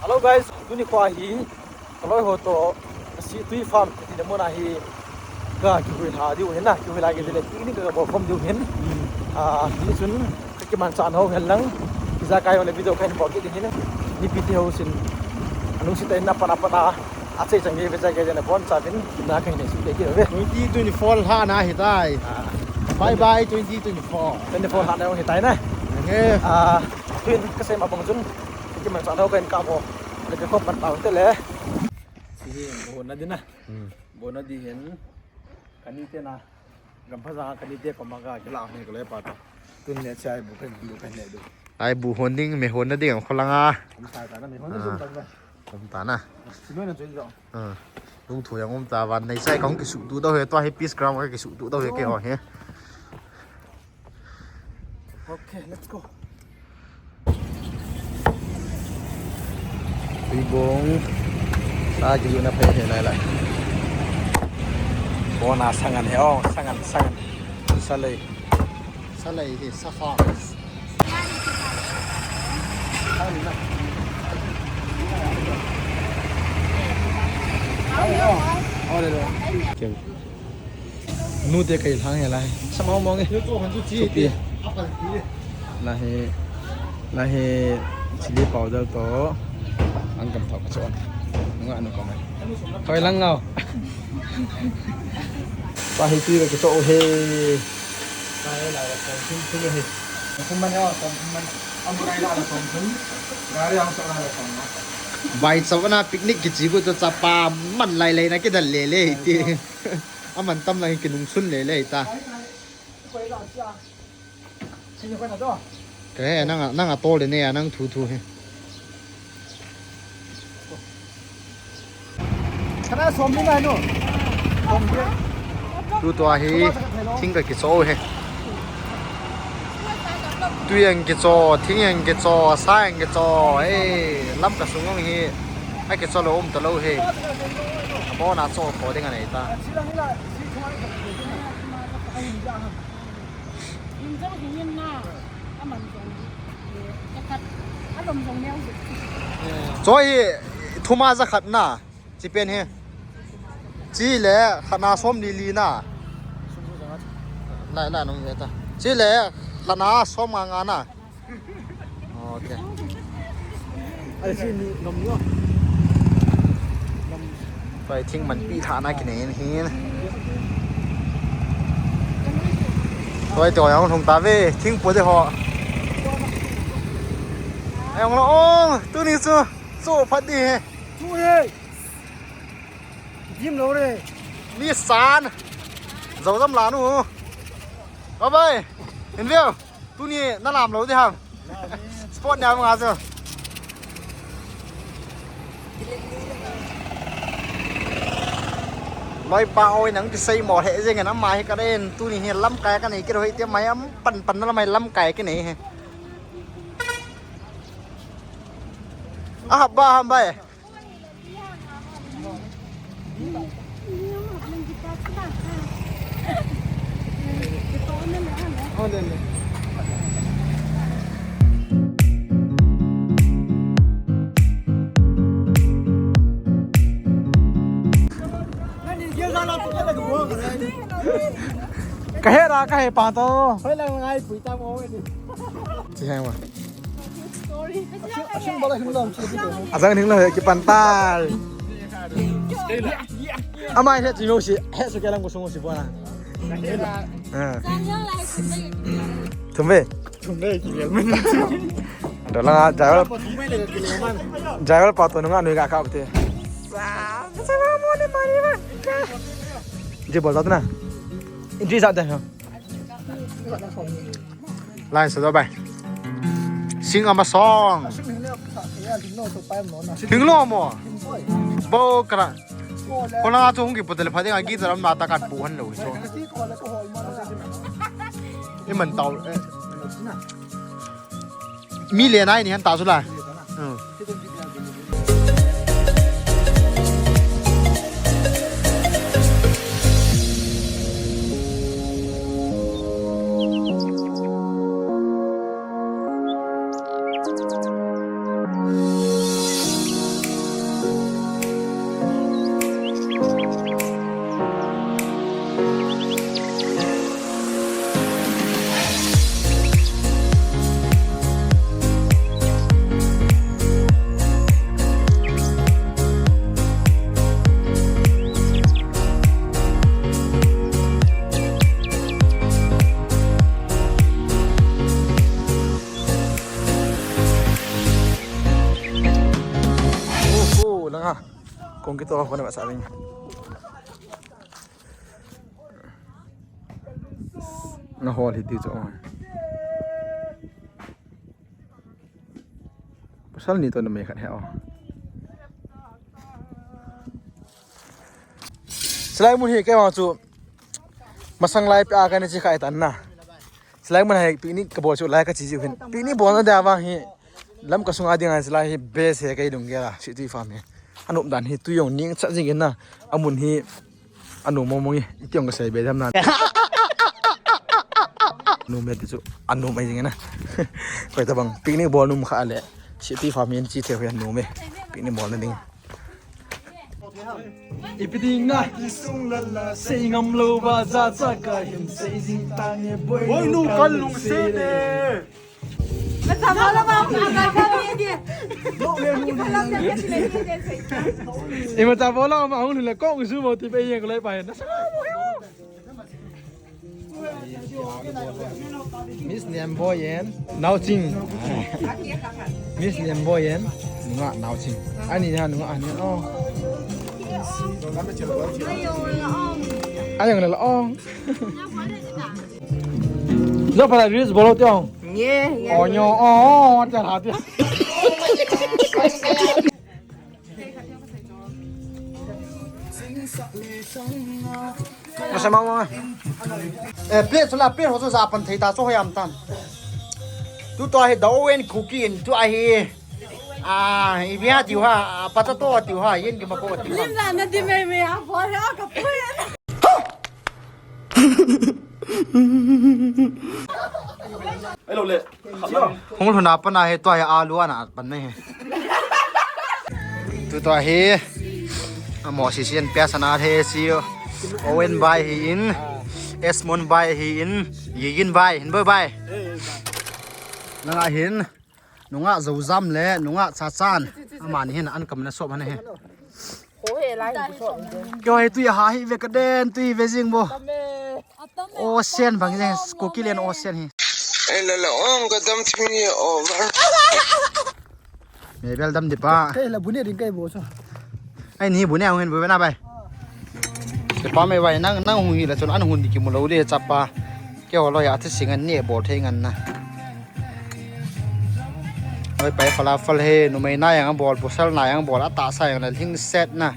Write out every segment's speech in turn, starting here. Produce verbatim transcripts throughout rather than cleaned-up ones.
Hello guys, tuni kho hi kaloi ho toh Situi Farm kiti na mun a hi ka kihui lha diu hin na, kihui lha kiti le picnic ka bol khom diu hin. Ah, hichun ka kimanchah ho hen lang, ijakai ho le video ka hin bol kit ding hin. Mipi te ho sin alungset in apat apat a, achai chang gei ve chai gei ding in abonchauvin na ka hin seidoh kit uve. Twenty twenty-four lhahna hitai. Ah. Bye bye twenty twenty-four. Twenty-four lhahna hitai na. Okay. Ah, tuin kasei ma bang chun, ka kimanchah ho ka hin kap uvo. Le ka kop pan tau te le. Hiche hi, bol na ding na. Hmm. Bol na ding hin. Kanite na. Gampha jang kanite koma ka kilah ne ka le pa ta. Tun ne chai bu kan bu kan ne du. Ai bu hon ding, me hon na ding, kho langa. Kum sa ta na, me hon na sum ta na. Kum ta na. Sino na choi jo. Ah. Lungthu jong um ta, van nei chai kong kisuhtuh doh e, tua hi peace ground ka kisuhtuh doh e keiho hi. Okay, let's go. Tuibong. Sa kilu na phe he lai lai. Bona sangan he, oh, sangan, sangan. Salei. Salei hi, safa. Okay. Nu te kai lhang he lai. Sama mong e. Sopi. Lai he, lai he chili powder toh an kam thau ka chon. Nga nu ka mai. Thoi lang ngau. Pa hi tui ka kicho he. Kai la la song thum thum he. Thum man ya song thum man. Am kai la la song thum. Gari ang sa la la song. Vai sa na picnic kichi ko to chapa man lai lai na kidal le le ti. Aman tam lang kinung sun le le ta. Ke nang, nang a tol le ne a nang thu thu he. Kana som ni nai no. Som ni. Tu tua hi thing ka kicho he. Tui ang kicho, thing ang kicho, sa ang kicho. Eh, lam ka sung ang hi. A kicho lou um ta lou he. Abona cho tho ding anei ta. Lim jong hi lim na, a man jong, eh, ka khat, a lom jong neo jik. Choi hi, thuma ja khat na, chi pen hi. Chi le, khat na som li li na. Lai, lai nong ye ta. Chi le, khat na som nga nga na. Okay. Ai, si ni, nom ni, oh. Nom. Tua thing man pi tha na kinei hin. Tua to yang hung ta ve, thing po de ho. Ai, ong lo, ong, tu ni chu, chu phat di he. Chu he. Jim lo re. Mi san. Zau zam la nu. Bye bye. In view. Tuni na lam lou ding ham. Sport ne am nga chu. Loipa oi nang ti sei mo he jeng na mai ka den tuni hi lamkai ka nei kit hoi ti mai am pan pan na mai lamkai ka nei he. A hap ba ham bai. Ka he ra, ka he pa to. Hoi lang ngai pui ta mo ni. Chi hang wa. Ajang ning lo he kipan tai. Amai he chi mo si, he su ke lang ko sung si bona. Ah. Thum ve. Thum ve ki vel man. Ado la driver. Driver pa to nunga nui ga ka te. Ji bol ta na. Ji sa de. Lai sa do bai. Sing ama song. Thing lo mo. Bo kra. Ko na chu hung ki putel pha ding a gi taram na ta kan pu han lo so. I man tau. Mi le nai ni han ta chu la. Kong kitoh kona ba sa ring. Na hol hi ti chu. Pasal ni to na me khat he o. Silai mun hi kei vang chu masang lai pia kana chi khai tan na. Silai mun hi picnic ka bol chu lai ka chi jiu hin. Picnic bol na da vang hi lam ka sunga ding a silai hi best he kei lung gel a. City Farm hi. Anom dan hi tu jong ning cha jing in na. Amun hi anom mong mong hi. Iti jong ka sei be dam na. Nom e ti chu anom ai jing in na. Koi ta bang picnic bol nom kha le. City Farm in chi thei ho nom e. Picnic bol na ding. Ipi ding na kisung lala, sei ngam lou va, ja cha ka hin sei jing tange, boinu kal lung se ne. Mata mala ba, mata mala ba, ye. Ima ta bola ma hung le kong su mo ti pe ye ko lai pa na. Miss Niamboyen, Naoching. Miss Niamboyen, nunga Naoching. Ani ha nunga ani o. Ayang le o. Zo pa reels bolo tiong. Ye, ye. O nyo o, o, ta ha ti. Masa mama. Eh, plate chu la, plate ho chu ja pan thei ta chu hoi am tan. Tu to hi the oven cooking tu ahi. Ah, i bia tiu ha, potato tiu ha, yen ki ma ko tiu ha. Lim la na di me me a, bo ya ka pu ya. Hello le. Hung lhun a pat a hi tua hi alu ana pan na hi. Tu tua hi. Amo si sian pia sana the si. Owen bai hi in. Esmond bai hi in. Yigin bai hin bai bai. Langa hin. Nunga Zozam le nunga Chachan. Amani hin an kam na sop han hi. Ko he lai hi ko. Kyo he tui ha hi ve ka den tui ve jing bo. Ocean bang jing Kuki len ocean hi. Ai la la ong ka dam thing ye over. Me bel dam di pa. Kai la bu ne ring kai bo so. Ai ni bu ne hung hin bu na bai. Te pa me bai nang nang hung hi la chun an hun di ki mu lo le chapa. Keo loi a thi sing an ni bol thei ngan na. Oi pai falafel he numei na yang bol pasal na yang bol a ta sa yang na hing set na.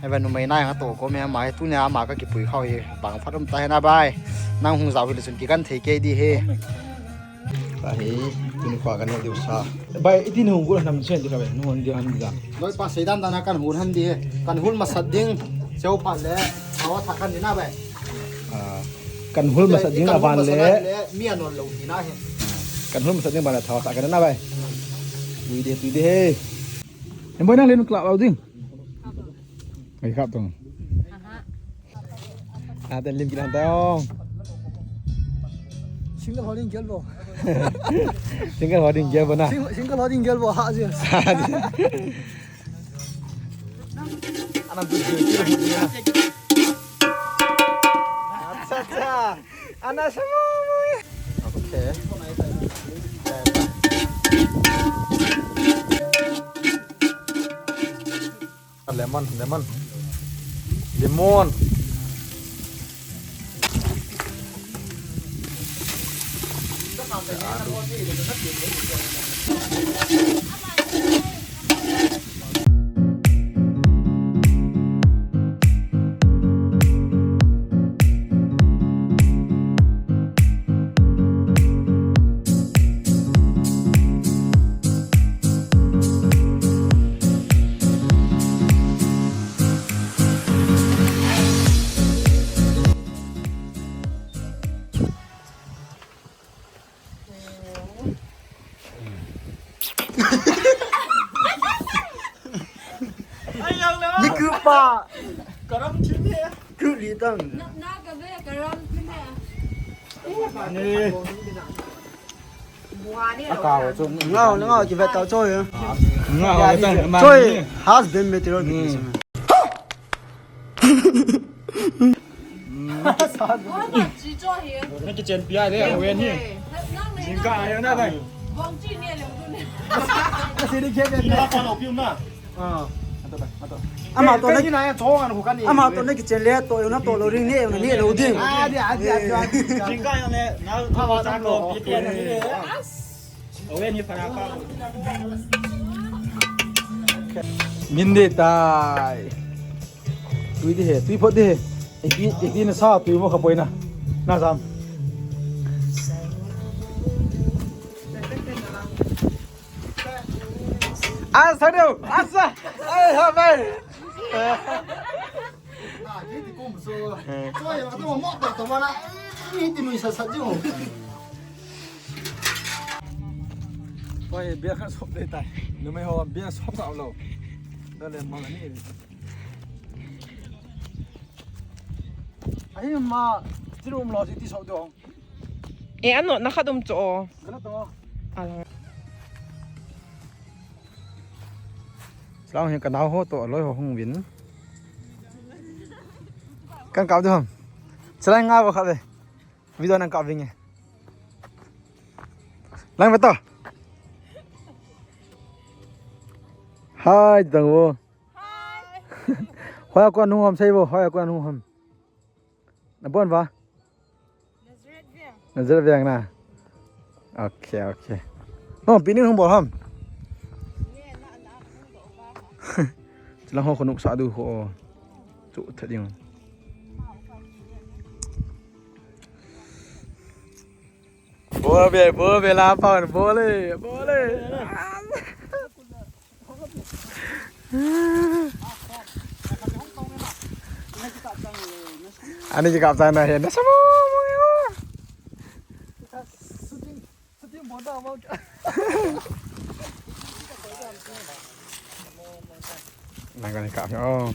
He ba numei na yang to ko me ma he tu nia ma ka ki pui khau he bang phat um ta he na bai. Nang hung zau hi le chun ki kan thei ke di he. Ka he tu ni kha kan he diu sa. Bai iti ni hung gu nam chen di ka bai nu hon di an di da. Loi pa sei dan dan a kan hun han di he. Kan hun masat ding. Cheu phat le. Awa tha kan di na bai. Ah. Kan hul masat ding aban le. Mi anon lo ti na he. Kan hul masat ding ban le thaw sa kan na bai. Tui de tui de he. Em boy nang len klap lo ding. Ai khap tong. Aha. Na ten lim kilan ta ong. Single holding girl bo. Single holding girl bo na. Single holding girl bo ha je. Anam tu dia kira dia. Acha acha. Ana sama mo. Okay. Lemon, lemon. Lemon. Ni ku pa. Karam chim he. Ku li tang. Na, na ka be karam chim he. Ni. Ngao, ngao, ki vet tau choi. Ngao, vet tau, choi, man. Has been material. Na kichen pia le, awen hi. Jingkah ahi na bai. Bong chi ne le du ne. Ka si di khe ne. Ni ha pa lo piu na. Ah. Ama to na, ama to na kichen le to, na to lou ding, ne na ne lou ding. Adi, adi, adi, adi. Jingkah jong le, na to chang lou, pi pi na ni le. Awe ni para pa. Min de tai. Tui di he, tui phot di he. Iti, iti na sa, tui mo kha poi na. Na sam. Asa deu, asa. Ai, ha, bai. Ah, kiti kum so. So ya, to mo to to mana. Ni ti nui sa sa ju. Koi bia khat sop de tai. Numei ho bia sop sa lou. Da le mang ni. Ahi ma, ti rum lo si ti sop de hong. E, ano, na khat um cho. Kana to. Alang. Slang hi ka nao ho to, aloi ho hung vin. Kan kap de ham. Slang nga ba khat ve. Video nang kap ving e. Lang ve to. Hai, tang vo. Hai. Hoiya kon hung ham sei vo, hoiya kon hung ham. Na bon va? Nazareth veng. Nazareth veng na. Okay, okay. No, pinin hung bol ham. Chilang ho khonung sa du ho. Chu tha ding. Bol ve, bol ve la pa, bol le, bol le. Ani ki kap chang na he, na sa mo, mo, mo. Nang kani kap, oh.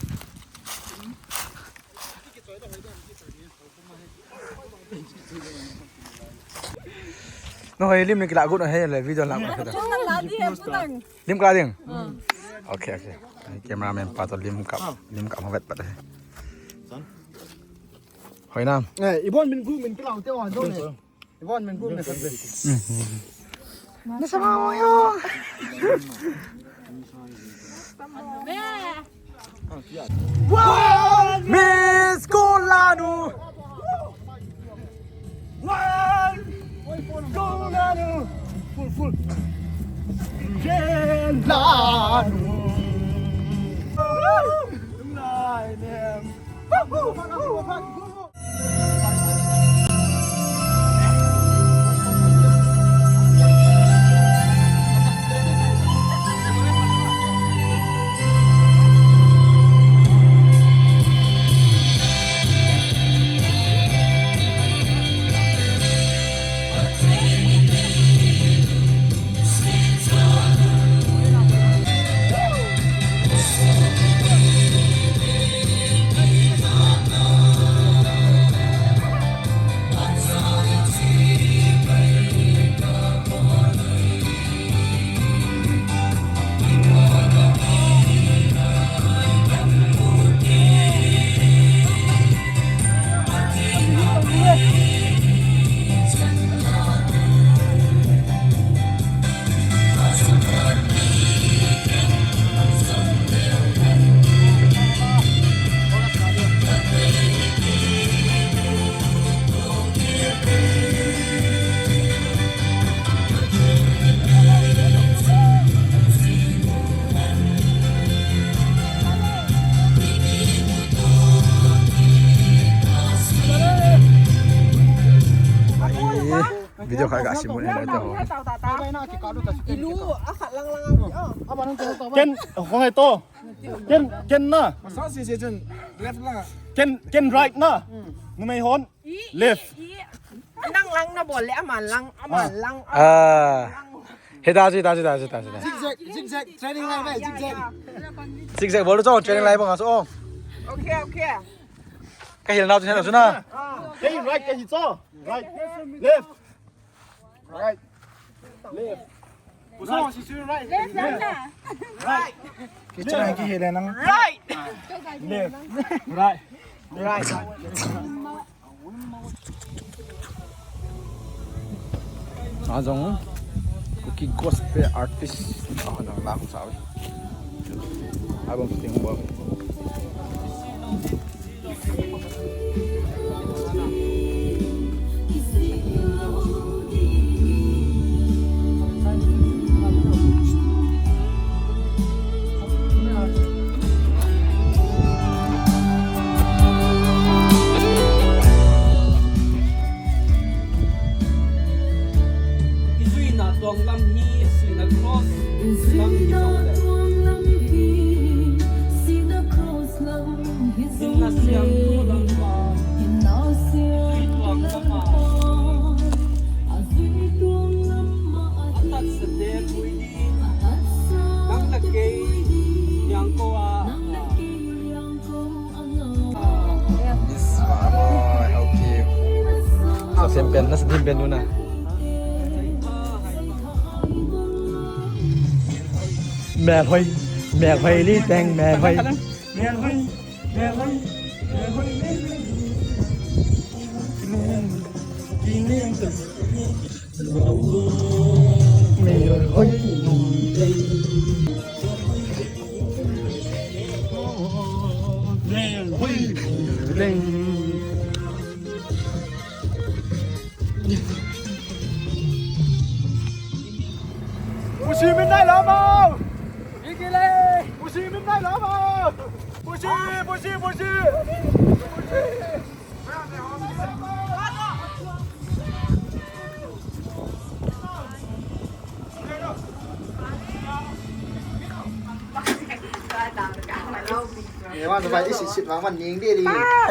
No, hei, lim ni kila gun, hei, le video la gun. Lim kila ding. Okay, okay. Cameraman pa to lim kap, lim kap havet pat. Hoi na. Eh, ibon min gu min kila te wa do ne. Ibon min gu min kila. Na sa mo yo. Miss Kolanu. Miss Kolanu. Full, full. Kolanu. Video khat ka simu ne lai to. Ilu, akhat lang lang. Ken, hong ai to. Ken, ken na. Sa si si chun left lang. Ken, ken right na. Numei hon. Left. Nang lang na bol le, aman lang, aman lang. Ah. He da si, da si, da si, da si, da si. Zigzag, zigzag, training line, zigzag. Zigzag bol cho, training line bang so. Okay, okay. Ka hil na, hil na. Hey, right, ka hil cho. Right. Left. Right. Left. Right. Left. Right. Kichana ki hele nang. Right. Left. Right. Right. Ajong Kuki gospel artist. Ah, nang lang sa. Abang sting bol. Izuina tuang lam hi, sina cross lam hi jongle. Sina cross lam hi jongle. Sina siam tu lam pa. Zui tuang lam pa. Azui tuang lam pa. Atat sa te pui di. Nang na kei liang ko a. Nang na kei liang ko a. Miss Mama, help you. Sa sem pen, na sa dim pen nu na. Mel hoi, mel hoi li teng, mel hoi. Mel hoi, mel hoi, mel hoi, mel hoi. Pusi min nai lama. Ikile. Pusi min nai lama. Pusi, pusi, pusi.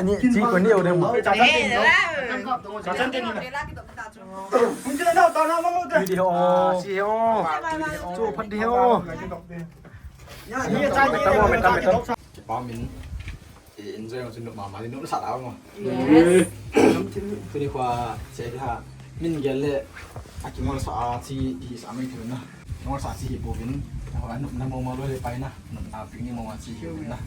Ni chi ko ni o de mo. Video. Chu phat di ho. Meta mo, meta, meta. Kipa min. Enjoy mo chu nu mama ni nu sa la mo. Yes. Tuni kho che ha. Min gel le. Aki mo sa a chi hi sa mai thuna. Mo sa chi hi bovin. Ho nu na mo mo lo le pai na. Nu na picnic mo ma chi hi na.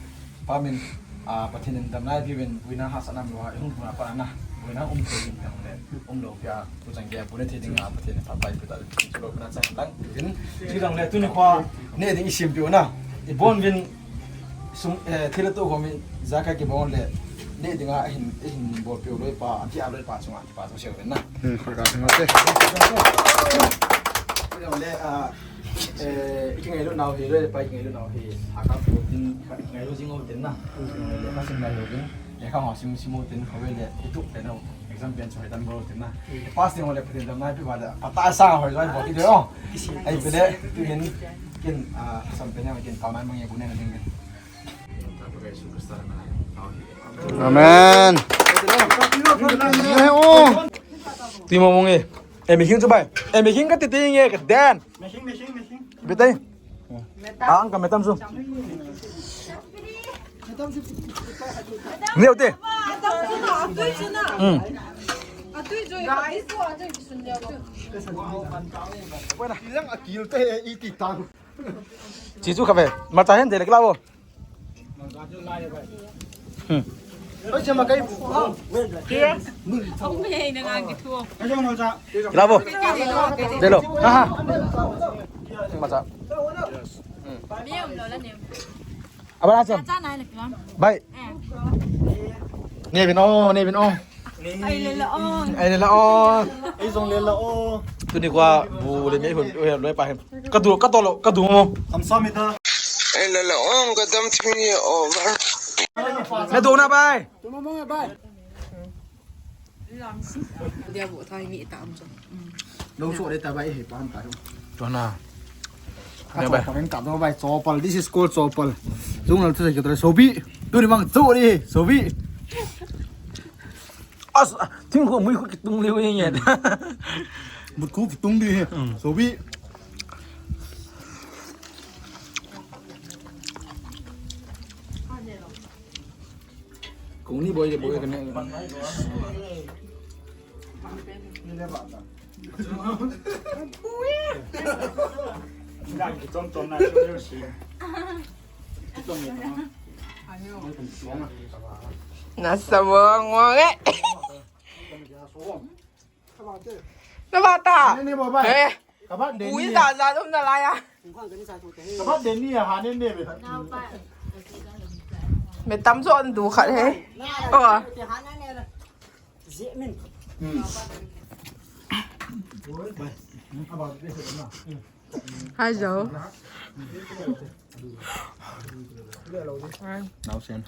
Pa min, a, Pathen in damna eipeuve, buina hahsatna umlouva ihung lhun a pat na, buina um thei ding teng le, umlou pia, tuchan gei a bu ne thei dinga Pathen in phatthei eipeh tauve, chulou pina chang lang, uvin, chulou le tuni kho, neh ding isem peh u na, ibon uvin, sum, eh, thil le tho khom in, ijakai kibang le, neh dinga ahin, ahin bol peh u loipa, adia loipa chunga, kipa thu sei uvin na. Hmm, ka thang te. Chulou le, ah, Eh, i kingailut nau hi, loi le pai kingailut nau hi, hakap uvin, kingailut jing uvin na. Lekha sim ngai uvin, lekha ho sim, sim uvin, kho le, i tup le nau, exam pen chu hoi dan bol uvin na. Pass ding le, Pathen damna eipeuva le, phatah a sa hoi joi bol kit o. Ahile, tuhin, ken, ah, sam pen ya, ken tao nai mang e bu ne na ding. Amen. Ye o. Ti mo mong e. Eh, mi king chu bai. Eh, mi king ka ti ti nge ka den. Machine, machine, machine. Betai. Ah, ang ka metam su. Ni o te. Hmm. Ilang akil te iti tang. Chi chu ka ve. Mata hen de le kla bo. Hmm. Oi, chama kai bu. Kya? Hung me na ngang kithu. Kya mo cha? Lavo. Delo. Ha ha. Macha. Hmm. Abala cham. Cha na le klam. Bai. Eh. Nevin o, Nevin o. Ai le la o. Ai le la o. Ei jong le la o. Tuni kho bu le me hun, oi, loi pa hem. Ka du, ka to lo, ka du mo. Kam sa mi ta. Ai le la o, ka dam thim ni over. Me do na bai. Tu mo mo bai. Dia bu thai mi ta am so. Lo so de ta bai he pa han ta. Tu na. Ka chopal, ka chopal. This is called chopal. Jung lal thu sa ki to sobi. Tuni mang cho ni sobi. As, thing ko mui ko kitung liu ye. Mut ko kitung di he. Hmm. Sobi. Kung ni boy, boy ka ne. Na sa mo ngo eh. Na ba ta? Ne, ne, bo bai. Eh. Ka ba de ni. Ui, za, za, um, na la ya. Ka ba de ni ya, ha, ne, ne, be. Me tam jo an du khat he. Oh. Hai jo. Now send.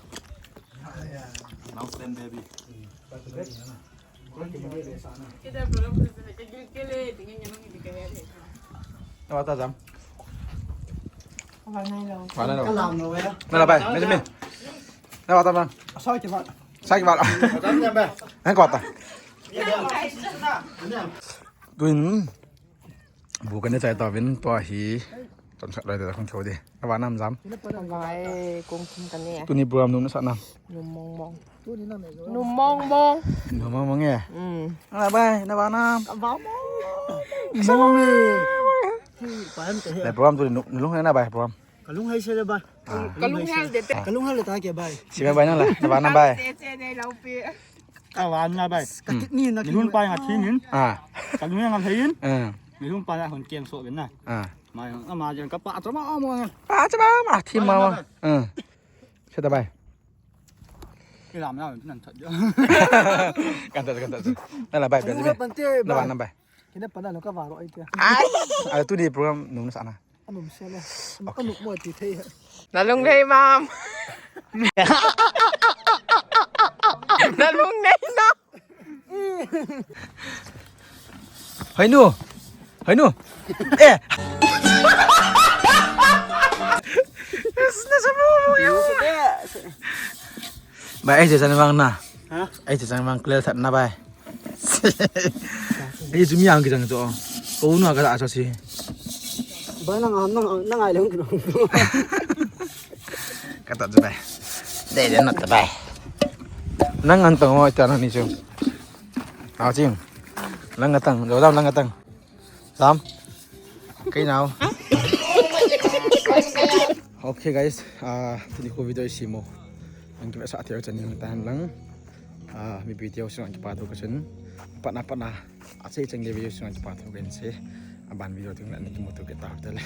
Now send, baby. Nabata jam. Nala bai, Benjamin. Nabata jam. Sai kivat. Sai kivat. Nang kota. Tuin. Bu kane chai tauvin tua hi. Chomkhat loi te khun kho de. Ka va nam jam. Vai kong thum kane. Tuni program num nasah nam. Num mong mong. Num mong mong. Num mong mong e. Mm. Na bai, na va nam. Ka va mong. Mong e. Bai program tuni num lung na bai program. Ka lunghei se le bai. Ka lunghel de. Ka lunghel le ta ke bai. Si bai na la, na va nam bai. Che che de lau pi. Ka van na bai. Ka kit ni na. Nilun pai nga thinin. Ah. Ka lung nga thein. Ah. Nilun pai nga hon keng so ben na. Ah. Mai nga ma jen ka pa chama mo nga. Pa chama ma thi ma. Ah. Se ta bai. Ki lam na nan chat jo. Kan ta kan ta. Na la bai bai. Na va nam bai. Kina pa na lo ka va ro ai tia. Ai. Ai tu di program nung na sana. Anum se le. Anum mo ti thei. Na lung nei mam. Na lung nei na. Hai nu. Hai nu. Eh. Bai ai je san mang na. Ha? Ai je san mang clear that na bai. Ei, chu mi ang kijang chu. Ko nu ka da chu si. Ba nang nang nang ai leng. Ka ta chu bai. Dei dei na ta bai. Nang an tang oi ta nang ni chu. A ching. Nang ka tang, lo dam nang ka tang. Sam. Kei nau. Okay guys, ah, tuni khu video isi mo. Ang kivetsah thei chan ning tan lang. Ah, mi video sung ang kipa thu ka chun. Patna patna. Ache chang le video sung ang kipa thu kan se. Aban video ting la ni kimu thu ke ta hotel.